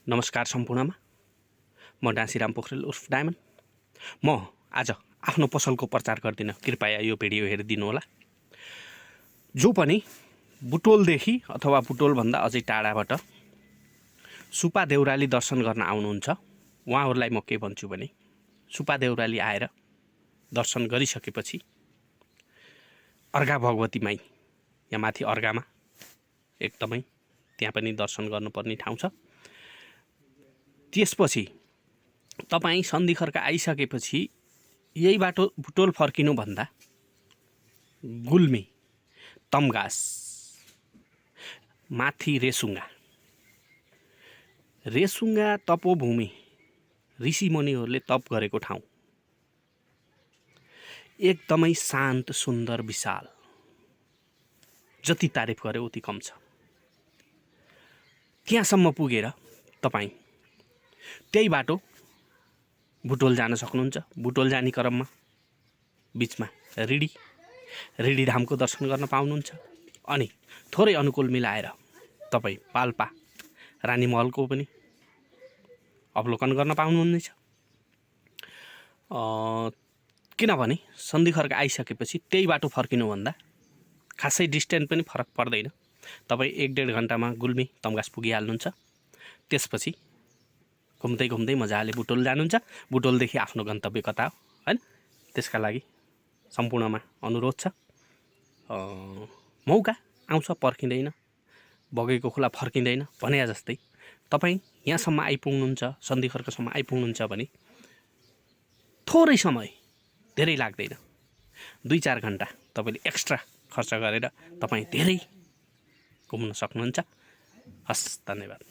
नमस्कार सम्पूर्णमा म डाँसीराम पोखरेल उर्फ डायमन्ड। म आज आफ्नो पसलको प्रचार गर्दिन, कृपया यो भिडियो हेरिदिनु होला। जो पनि बुटोलदेखि अथवा बुटोलभन्दा अझै टाढाबाट सुपा देउराली दर्शन गर्न आउनुहुन्छ, उहाँहरूलाई म के भन्छु भने सुपा देउराली आएर दर्शन गरिसकेपछि अर्घा भगवती माई यहाँ माथि अर्घामा एकदमै त्यहाँ पनि दर्शन गर्नुपर्ने ठाउँ छ। त्यसपछि तपाईँ सन्धिखर्क आइसकेपछि यही बाटो बुटोल फर्किनुभन्दा गुल्मी, तमघास, माथि रेसुङ्गा तपोभूमि, ऋषिमुनिहरूले तप गरेको ठाउँ, एकदमै शान्त, सुन्दर, विशाल, जति तारिफ गरे उति कम छ। त्यहाँसम्म पुगेर तपाईँ त्यही बाटो बुटोल जान सक्नुहुन्छ। बुटोल जाने क्रममा बिचमा रिडी धामको दर्शन गर्न पाउनुहुन्छ। अनि थोरै अनुकूल मिलाएर तपाईँ पाल्पा रानीमहलको पनि अवलोकन गर्न पाउनुहुनेछ। किनभने सन्धिखर्क आइसकेपछि त्यही बाटो फर्किनुभन्दा खासै डिस्टेन्स पनि फरक पर्दैन। तपाईँ 1-1.5 घन्टामा गुल्मी, तमघास पुगिहाल्नुहुन्छ। त्यसपछि घुम्दै घुम्दै मजाले बुटोल जानुहुन्छ। बुटोलदेखि आफ्नो गन्तव्य कता हो, हैन? त्यसका लागि सम्पूर्णमा अनुरोध छ। मौका आउँछ पर्खिँदैन, बगेको खोला फर्किँदैन भने जस्तै तपाईँ यहाँसम्म आइपुग्नुहुन्छ, सन्धिखर्कसम्म आइपुग्नुहुन्छ भने थोरै समय, धेरै लाग्दैन, 2-4 घन्टा तपाईँले एक्स्ट्रा खर्च गरेर तपाईँ धेरै घुम्न सक्नुहुन्छ। हस्, धन्यवाद।